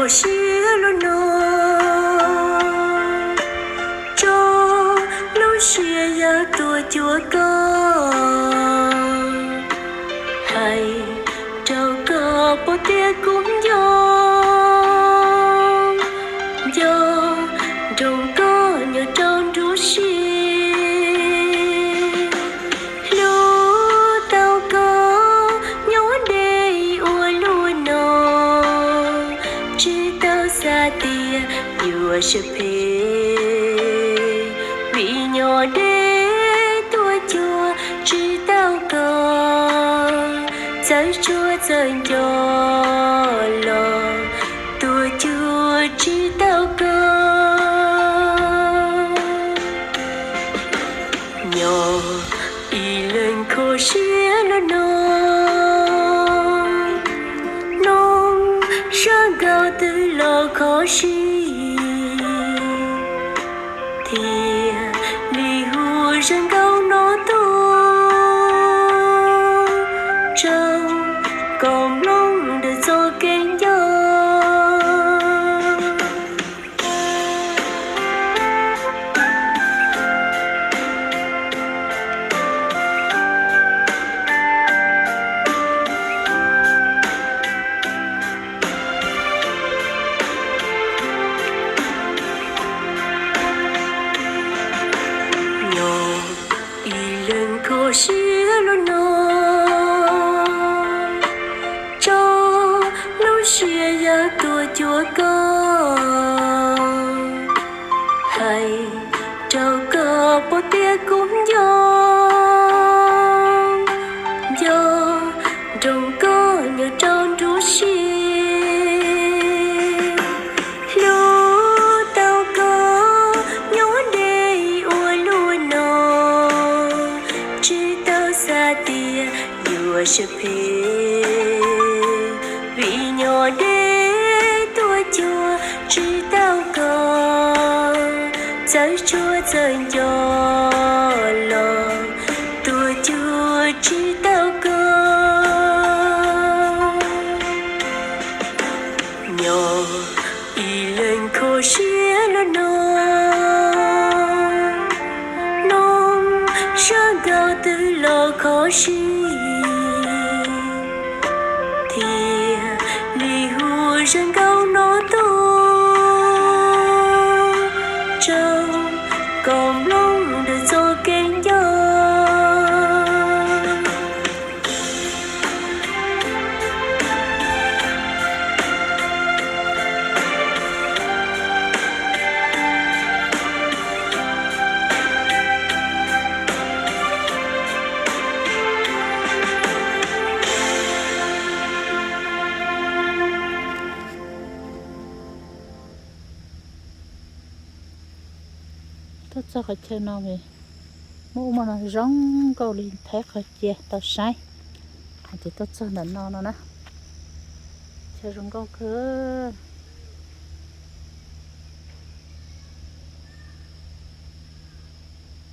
siab los no, tso lub siab yawg tuaj cuag koj. Hais rau koj paub tias kuv nco, nco nrog koj nyob rau nruab siab. Hlub tau koj nyob deb ua luaj no, tsis tau xav tias yuav siab phem, vim nyob deb tuaj cuag tsis tau koj, txawj tsuag txawj nco los tuaj cuag tsis tau koj. Nyob ib leeg kho siab los no, hnub sab nkaus twg los kho siab, thiaj li hu zaj nkauj no tuaj, rau koj mloog ntawm txoj kev nco. Nyob ib leeg kho siab los no, tso lub siab yawg tuaj cuag koj. Hais rau koj paub tias kuv nco, nco nrog koj nyob rau nruab siab. Hlub tau koj nyob deb ua luaj no, tsis tau xav tias yuav siab phem, vim nyob deb tuaj cuag tsis tau koj, txawj tsuag txawj nco los tuaj cuag tsis tau koj. Nyob ib leeg kho siab los no, hnub sab nkaus twg los kho siab, thiaj li hu zaj nkauj no tuaj, rau koj mloog ntawm txoj kev nco. Tuaj txog qhov chaw no, muaj ub muaj no zoo nkauj li, thaiv qhov cia tau saib. Ces tuaj txog ntawm no no na, chaw zoo nkauj kawg.